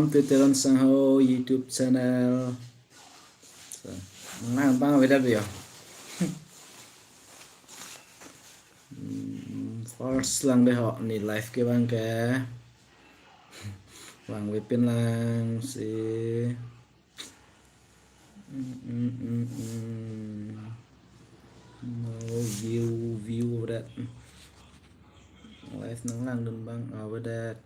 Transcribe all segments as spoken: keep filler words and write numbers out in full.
to Teron Sangho YouTube channel. So, nang bang avedet yo. Hmm, first lang dei ho, ne live kevang ke. Vangve pin lang si. Hmm, hmm, hmm, hmm. No view, view avedet. Live nanglangdun bang avedet.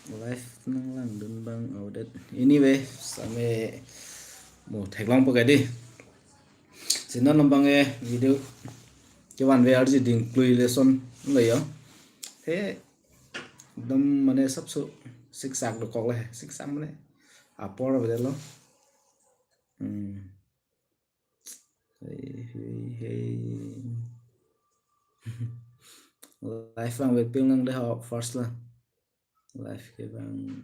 Live nanglangdun bang avedet. Anyway, same mo theklongpo ke dei. Si non abang ke video kevanve arji ding klui lesson lo yo. He, ekdom mane sabso siksak dokok le, siksak mane apor avedet lo. Hmm. Hey, hey, hey. Live vangve pin lang dei ho first la. Live kevang.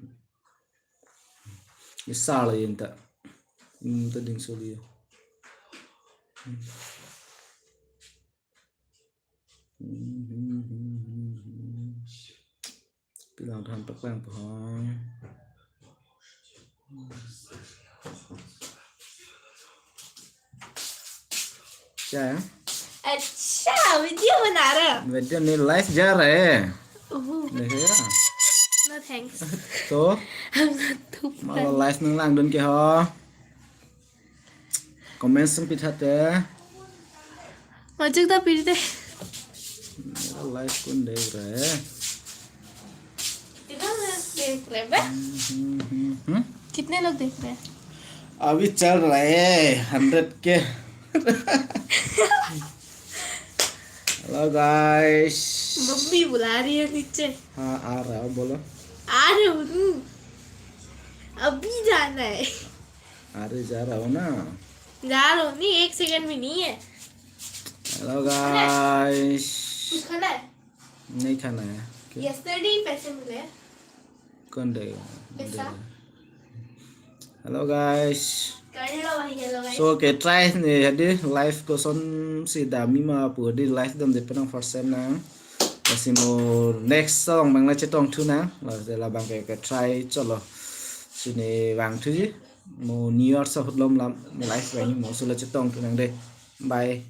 Isa la yin ta. Hmm, ta ding soli. Hmm. Hmm, hmm, hmm, hmm, hmm. Pilang than paklang pohong. क्या है? अच्छा, वीडियो बना रहे हो? वीडियो नहीं, लाइव जा रहे हैं। ओहो। देख रहे हो? No thanks। तो? हम तो माला live nanglangdun ke ho? Comment sung pitha te. Majik ta pite. मेरा लाइव कौन देख रहा है? कितना लोग देख रहे हैं बे? हम्म, हम्म, हम्म, हम्म। कितने लोग देख रहे हैं? अभी चल रहे हैं हंड्रेड के। Hello guys। मम्मी बुला रही है नीचे। हाँ, आ रहा हूँ, बोलो। आ रहा हूँ। अभी जाना है। अरे, जा रहा हूँ ना। जा रहा हूँ, नहीं, एक सेकंड भी नहीं है। Hello guys। कुछ खाना है? नहीं खाना है। क्यों? Yesterday पैसे मिले। कौन देगा? पैसा? Hello guys. कर लो भाई, hello guys. So, ke try ne hadi live kosonsi damji ma pu hadi live damde penang first time nang. Lasi mo next song bang la chetongthu nang. Lasi labang ke, ke try chotlo. Sini vangthuji. Mo New Year ahut lom lam live vangji mo, so la chetongthu nang dei. Bye.